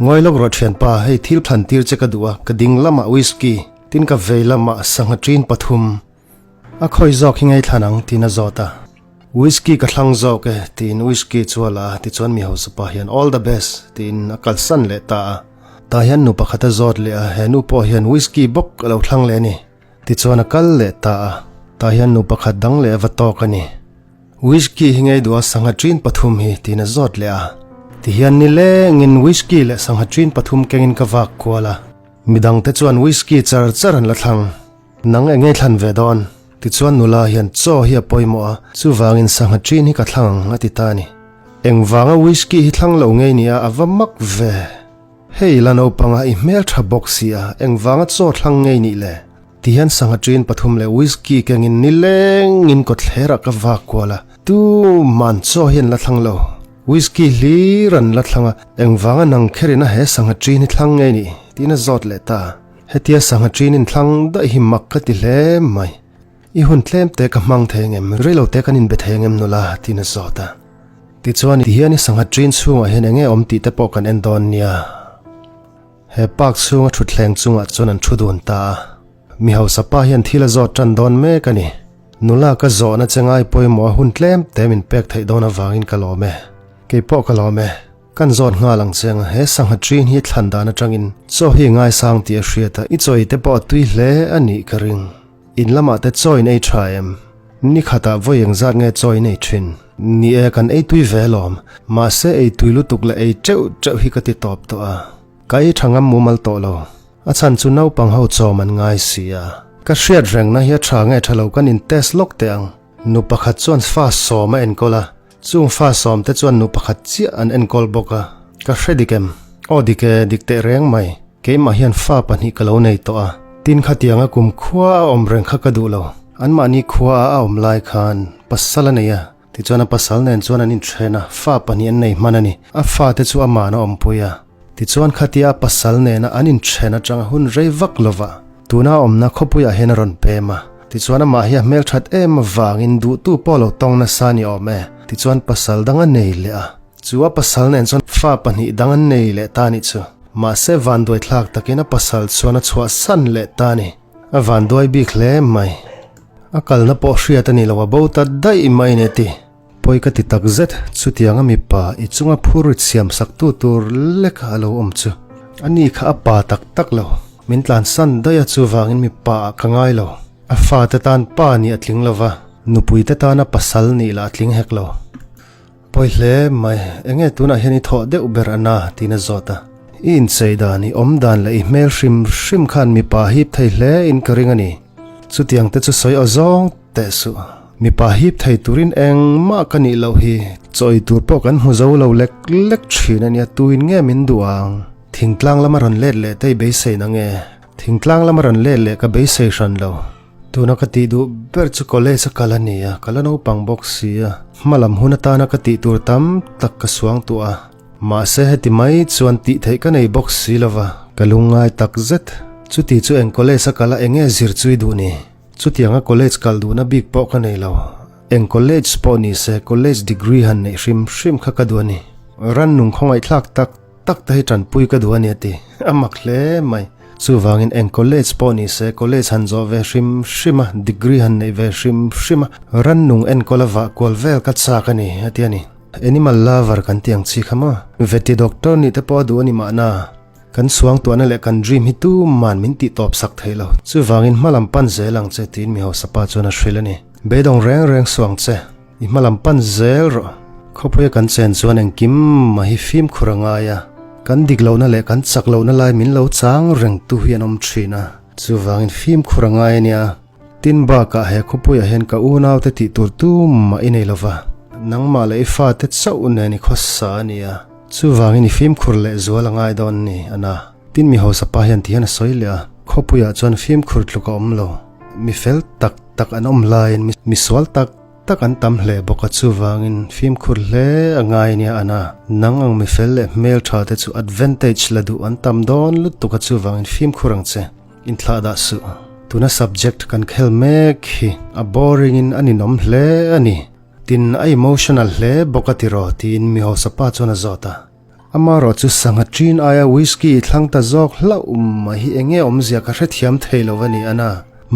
Ngawi lawk rawh thianpa, hei thil thlan tir che ka duh a, ka ding lamah whisky, tin ka vei lamah sangha ṭin pathum. A khawi zawk hi ngaithlan ang tiin a zawt a. Whisky ka thlang zawk e tiin whisky chu a la a, tichuan mi hausa pa hian all the best tiin a kalsan leh ta a. Tah hian nu pakhat a zawt leh a, he nu pawh hian whisky bawk a lo thlang leh a ni. Tichuan a kal leh ta a, tah hian nu pakhat dang leh a va tawk a ni. Whisky hi ngei duh a sangha ṭin pathum hi tiin a zawt leh a. Tihian nilengin whisky leh sangha ṭin pathum kengin ka vak kual a. Midangte chuan whisky char char an la thlang. Nang eng nge thlan ve dawn? Tichuan nula hian chaw hi a pawimawh a, chuvangin sangha ṭin hi ka thlang ang a ti ta a ni. Engvanga whisky hi thlang lo ngei nia a va mak ve. Hei la naupanga i hmelṭha bawk si a, engvanga chaw thlang ngei nih le? Ti hian sangha ṭin pathum leh whisky kengin nilengin kawtthlerah ka vak kual a, tuman chaw hi an la thlang lo. Whisky hlir an la thlang a, engvanga nang kherin a he sangha ṭin hi thlang ngei nih? Tiin a zawt leh ta. Hetia sangha ṭin in thlang daih hi mak ka ti hle mai. I hun tlem te ka hmang thei engem, reilo te kan inbe thei engem nula tiin a zawt a. Tichuan tihian i sangha ṭin chhungah hian enge awm tih te pawh kan en dawn nia. He park chhunga thutthleng chungah chuan an thu dun ta a. Mi hausa pa hian thil a zawt ṭan dawn mek a ni. Nula ka zawhna che ngai pawimawh a hun tlem te min pek theih dawn avangin ka lawm e. Keipawh ka lawm e. Kan zawt nghal ang che ang, he sangha ṭin hi thlan dan aṭangin chaw hi ngaisang tih a hriat a, i chawi te pawh a tui hle a nih ka ring. In lamah te chaw in ei ṭha em? Ni khatah vawi engzat nge chaw in ei ṭhin? Ni e, kan ei tui ve alawm, mahse ei tui lutuk leh ei ṭeuh ṭeuh hi ka ti tawp tawh a, ka ei ṭha ngam mumal tawh lo. A chhan chu naupang ho chawm an ngai si a. Ka hriat rengna hi a ṭha nge ṭha lo kan in test lawk teh ang. Nu pakhat chuan fa sawm a enkawl a, Chung fa sawmte chuan nu pakhat chiah an enkawl bawk a, ka hre dik em? Aw dik e, dik teh reng mai. Keimah hian fa pahnih ka lo nei tawh a, tin khatianga kum khua a awm reng kha ka duh lo. Anmahni khua a a awm lai khan pasal a nei a, tichuan a pasal nen chuan an inthen a, fa pahnih an nei hman a ni. A fate chu ama'n a awmpui a, tichuan khatia a pasal nena an inthen atanga hun rei vak lovah tuna a awmna khawpuiah hian a rawn pem a. Tichuan amah hi a hmelthat em avangin duhtu pawh lo tawng nasa a ni awm e. Tichuan pasal dang a nei leh a. Chu a pasal nen chuan fa pahnih dang an nei leh ta anih chu. Mahse vanduai thlak takin a pasal chuan a chhuahsan leh ta a ni. A vanduai bik hle mai. A kalna pawh hriat a ni lo a bo ta daih mai ni a ti. Pawi ka ti tak zet, chutiang a mipa i chunga phur rit siam sak tu tur lek a lo awm chu. A ni kha a pa tak tak lo. Min tlansan daih a chuvangin mipa ah ka ngai lo. A fate tan pa nih a tling lo va, nupuite tana pasal nih lah a tling hek lo. Pawi hle mai, enge tunah hian i thawh deuh ber a na tiin a zawt a. I inchei dan, i awm dan leh i hmel hrim hrim khan mipa hip thei hle in ka ring a ni. Chutiang te chu sawi aw zawng teh suh. Mipa hip thei turin engmah ka nih loh hi chawi tur pawh kan hmu zo lo lek lek thin a nia, tuin nge min duh ang? Thingtlang lama rawn let leh te i beisei na nge? Thingtlang lama rawn let leh ka beisei hran lo. Tuna ka tih duh ber chu college a kal a ni a, ka la naupang bawk si a, hmalam hun atana ka tih tur tam tak ka suang tuah a. Mahse heti mai chuan tih theih ka nei bawk si lova, ka lungngai tak zet. Chuti chu eng college a kal a eng nge zir chu i duh ni? Chutianga college kal duhna bik pawh ka nei lo. Eng college pawh ni se college degree han neih hrim hrim kha ka duh a ni. Rannung khawngaihthlak tak tak te hi tanpui ka duh a ni a ti. A mak hle mai. Chuvangin eng college pawh ni se college han zawh ve hrim hrim a, degree han neih ve hrim hrim a, rannung enkawl a vah kual vel ka chak a ni a ti a ni. Animal lover kan tih ang chi kha maw? Veti doctor nih te pawh a duh a ni mahna. Kan suangtuahna leh kan dream hi tuman min tih tawp sak thei lo. Chuvangin hmalam pan zel ang che tiin mi hausa pa chuan a hrilh a ni. Beidawng reng reng suh ang che. I hmalam pan zel rawh. Khawpuia kan chen chuan engkim mah hi fimkhur a ngai a. Kan dik lohna leh kan chak lohna lai min lo chang reng tu hi an awm thin a. Chuvangin fimkhur a ngai a nia. Tin bakah he khawpuiah hian ka unaute tih tur tumah i nei lova, nangmah leh i fate chauh nen i khawsa a nia. Chuvangin i fimkhur leh zual a ngai dawn ni, a na. Tin mi hausa pa hian tihian a sawi leh a, khawpuiah chuan fimkhur tluk a awm lo. Mi fel tak tak an awm laiin mi sual tak tak an tam hle bawk a, chuvangin fimkhur hle a ngai nia, a na. Nang ang mi fel leh hmeltha te chu advantage la duh an tam dawn lutuk a, chuvangin fimkhur ang che. Inthlahdah suh. Tuna subject kan khel mek hi a boring in a ninawm hle a ni. Tin a emotional hle bawk a tiraw tiin mi hausa pa chuan a zawt a. Amaherawh chu sangha ṭin aia whisky i thlang ta zawk hlauh mai hi eng nge awmzia ka hrethiam thei lo a ni a na.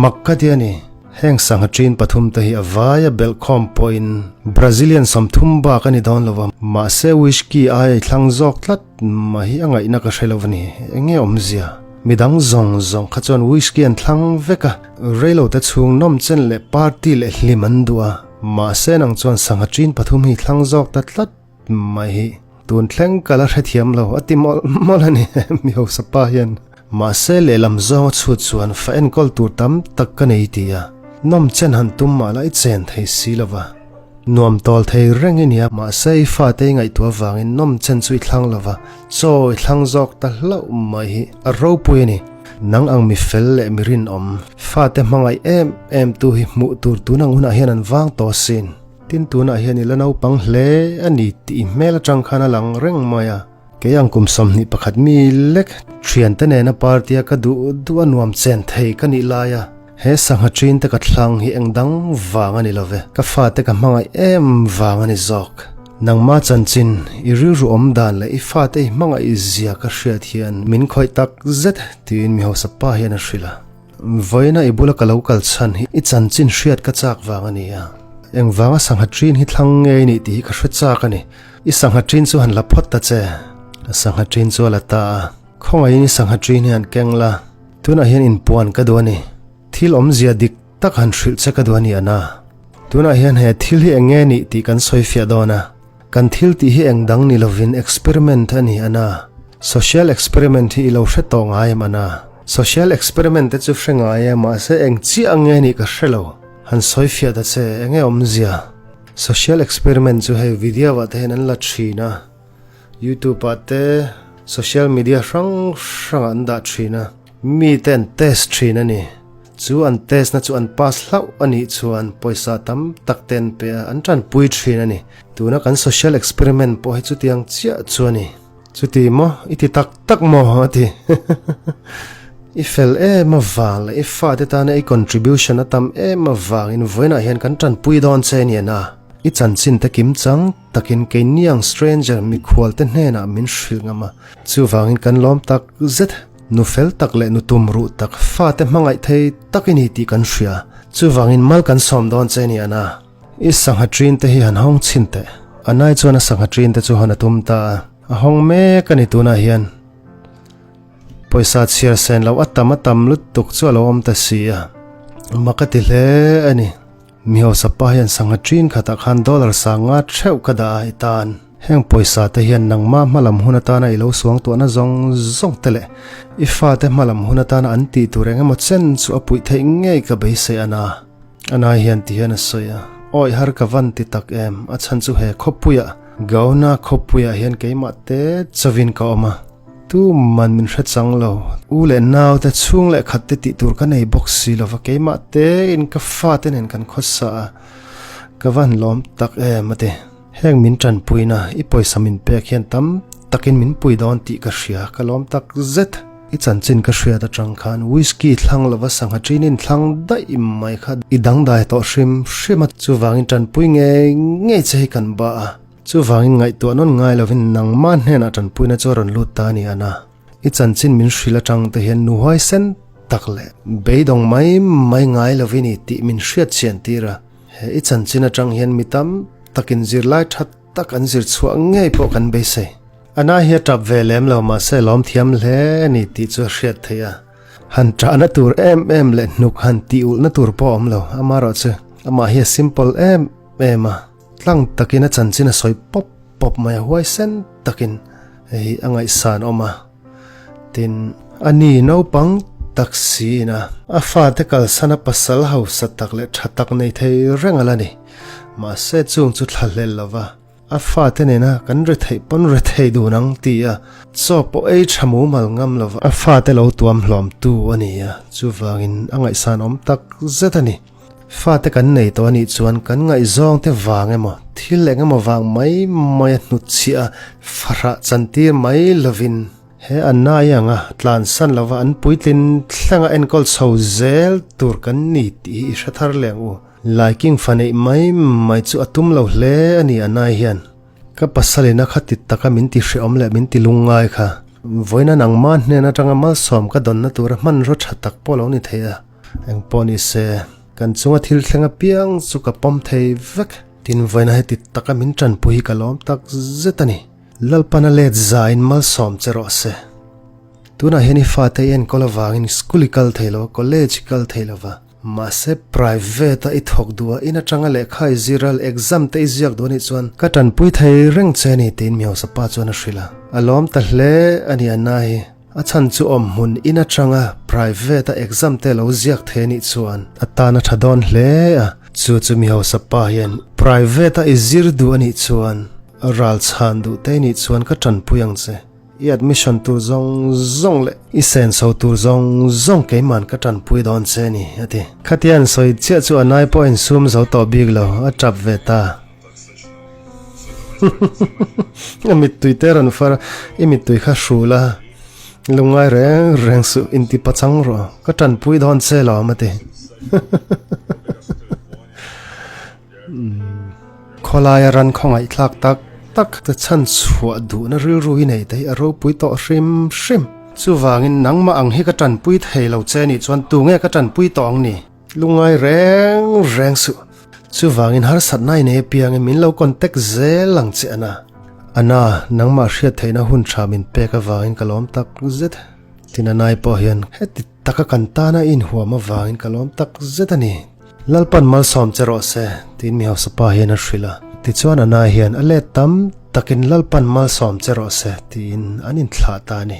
Mak ka ti a ni. Heng sangha ṭin pathumte hi a vaia belh khawm pawhin Brazilian 30 bak a ni dawn lo va, mahse whisky aia i thlang zawk tlat mai hi a ngaihna ka hre lo a ni. Eng nge awmzia? Midang zawng zawng kha chuan whisky an thlang vek a, reilote chhung nawmchen leh party leh hlim an duh a, mahse nang chuan sangha ṭin pathum hi i thlang zawk ta tlat. Mai hi tun thleng ka la hrethiam lo a ti mawlh mawlh a ni mi hausa pa hian. Mahse lehlam zawng a chhut chuan fa enkawl tur tam tak ka nei ti a, nawm chen han tum mah la i chen thei si lo va. Nuam tawl thei reng i nia mahse i fate i ngaihtuah avangin nawm chen chu i thlang lo va, chaw i thlang zawk ta hlauh mai hi a ropui a ni. Nang ang mi fel leh mi rinawm, fate hmangaih em em tu hi hmuh tur tun ang hunah hian an vang tawh asin. Tin tunah hian i la naupang hle a ni tih i hmel atang khan a lang reng mai a. Kei ang kum 21 mi lek thiante nena party a ka duh duh a nuam chen thei ka nih lai a, he sangha thin te ka thlang hi eng dang vang a ni lo ve, ka fate ka hmangaih em vang a ni zawk. Nangma chanchin, i rilru awm dan leh i fate i hmangaih zia ka hriat hian min khawih tak zet tiin mi hausa pa hian a hrilh a. Vawiina i bula ka lo kal chhan hi i chanchin hriat ka chak vang a ni a. Engvanga sangha ṭin hi thlang nge i nih tih hi ka hre chak a ni. I sangha ṭin chu han la phawt ta che. Sangha ṭin chu a la ta a. Khawngaihin i sangha ṭin hi han keng la. Tunah hian inpuan ka duh a ni. Thil awmzia dik tak han hrilh che ka duh a ni a na. Tunah hian he thil hi eng nge nih tih kan sawi fiah dawn a. Kan thil tih hi eng dang ni lovin experiment a ni a na. Social experiment hi i lo hre tawh ngai em a na. Social experiment te chu hre ngai e, mahse eng chiah nge nih ka hre lo. Han sawi fiah ta che, eng nge awmzia? Social experiment chu hei video ah te hian an la thin a, YouTube ah te social media hrang hrang ah an dah thin a, mi te an test thin a ni. Chu an test na chu an pass hlauh a nih chuan pawisa tam tak te an pe a, an tanpui thin a ni. Tuna kan social experiment pawh hi chutiang chiah chu a ni. Chuti maw? I ti tak tak maw? a ti. I fel em avang leh i fate tana i contribution a tam em avangin vawiinah hian kan tanpui dawn che nia na. I chanchin te kim chang takin keiniang stranger mikhual te hnenah min hrilh ngam a, chuvangin kan lawm tak zet. Nu fel tak leh nu tum ruh tak fate hmangaih thei tak i ni tih kan hria, chuvangin mal kan sawm dawn che nia na. I sangha ṭin te hi han hawng chhin teh. A nai chuan a sangha ṭin te chu hawn a tum ta a, a hawng mek a ni tunah hian. Pawisa chhiar sen loh a tam a tam lutuk chu a lo awm ta si a, mak a ti hle a ni. Mi hausa pa hian sangha ṭin khatah khan dollar sanga theuh ka dah a i tan. Heng pawisa te hian nangmah hmalam hun atana i lo suang tuahna zawng zawng te leh i fate hmalam hun atana an tih tur eng emaw chen chu a puih theih ngei ka beisei a na. A nai hian ti hian a sawi a, Awi har ka van ti tak em, a chhan chu he khawpuiah, Gaona khawpuiah hian keimah te chawin ka awm a, tuman min hre chang lo, u leh nau te chhung leh khat te tih tur ka nei bawk si lo va, keimah tein ka fate nen kan khawsa a, ka van lawm tak em a ti. Heng min tanpuina i pawisa min pek hian tam takin min pui dawn tih ka hria, ka lawm tak zet. I chanchin ka hriat atang khan whisky thlang lova sangha ṭinin thlang daih mai kha i dangdai tawh hrim hrim a, chuvangin tanpui ngei ngei che hi kan ba a, chuvangin ngaihtuah nawn ngai lovin nangmah hnenah tanpuina chu a rawn lut ta a ni a na. I chanchin min hrilh atang te hian nu huaisen tak leh beidawng mai mai ngai lovin i tih min hriat chian tir a, he i chanchin atang hian mi tam takin zirlai tha tak an zir chhuah ngei pawh kan beisei. A na hi a tap ve lem lo mahse lawm thiam hle a ni tih chu a hriat theih a, han tahna tur em em leh hnuk han tih ulhna tur pawh a awm lo, amaherawhchu amah hi a simple em em a. Tlang takin a chanchin a sawi pawp pawp mai a, huaisen takin hei a ngaihsan awm a. Tin, a ni naupang tak siin a, a fate kalsan a pasal hausa tak leh tha tak nei thei reng a la ni. Mahse chung chu thla hlel lo va, a fate nena kan retheih pawn rethei dun ang ti a, chaw pawh ei tha mumal ngam lo va, a fate lo tuam hlawmtu a ni a, chuvangin a ngaihsan awm tak zet a ni. Fate kan nei tawh anih chuan kan ngaihzawng te vang emaw, thil eng emaw vang mai mai a hnutchhiah a, fahrah chantir mai lovin he an nai anga tlansan lova an puitlin thlenga enkawl chho zel tur kan ni tih hi i hre thar leh ang u. Laiking fa neih mai mai chu a tum lo hle a ni a nai hian. Ka pasalina kha ti taka min ti hrehawm leh min ti lungngai kha. Vawiina nangma hnen atanga malsawm ka dawnna tura hmanraw tha tak pawh lo ni thei a. Engpawh ni se, kan chunga thil thleng apiang chu ka pawm thei vek. Tin, vawiina heti taka min tanpui hi ka lawm tak zet a ni. Lalpana let zain malsawm che rawh se. Tunah hian i fate i enkawl avangin school i kal thei lo a, college i kal thei lo va. Mahse private a i thawk duh a, in atanga lehkha i zir a, exam te i ziak duh anih chuan ka tanpui thei reng che a ni tiin mi hausa pa chuan a hrilh a. A lawm ta hle a ni Anna hi. A chhan chu awm hmun in atanga private a exam te lo ziak thei anih chuan a tan a tha dawn hle a. Chu chu mi hausa pa hian private a i zir duh anih chuan ral chhan duh te anih chuan ka tanpui ang che. I admission tur zawng zawng leh i senso tur zawng zawng keiman ka tanpui dawn che ni, a ti. Khatia an sawi chiah chu a nai pawh a insum zo tawh bik lo, a tap ve ta. A mittui te rawn far a, I mittui kha hrul a, lungngai reng reng suh, inti pachang rawh, ka tanpui dawn che lawm, a ti. Khawlaia ran khawngaihthlak tak tak te chhan chhuah duhna rilru i nei te hi a ropui tawh hrim hrim. Chuvangin nangmah ang hi ka tanpui thei lo che nih chuan tunge ka tanpui tawh ang ni? Lungngai reng reng suh. Chuvangin harsatna i nei apiangin min lo contact zel ang che Ana. Ana, nangmah hriat theihna hun tha min pek avangin ka lawm tak zet. Tin Anai pawh hian heti taka kan tana i inhuam avangin ka lawm tak zet a ni. Lalpan malsawm che rawh se, tiin mi hausa pa hian a hrilh a. Tichuan Anai hian a let tam takin Lalpan malsawm che rawh se, tiin an inthlah ta a ni.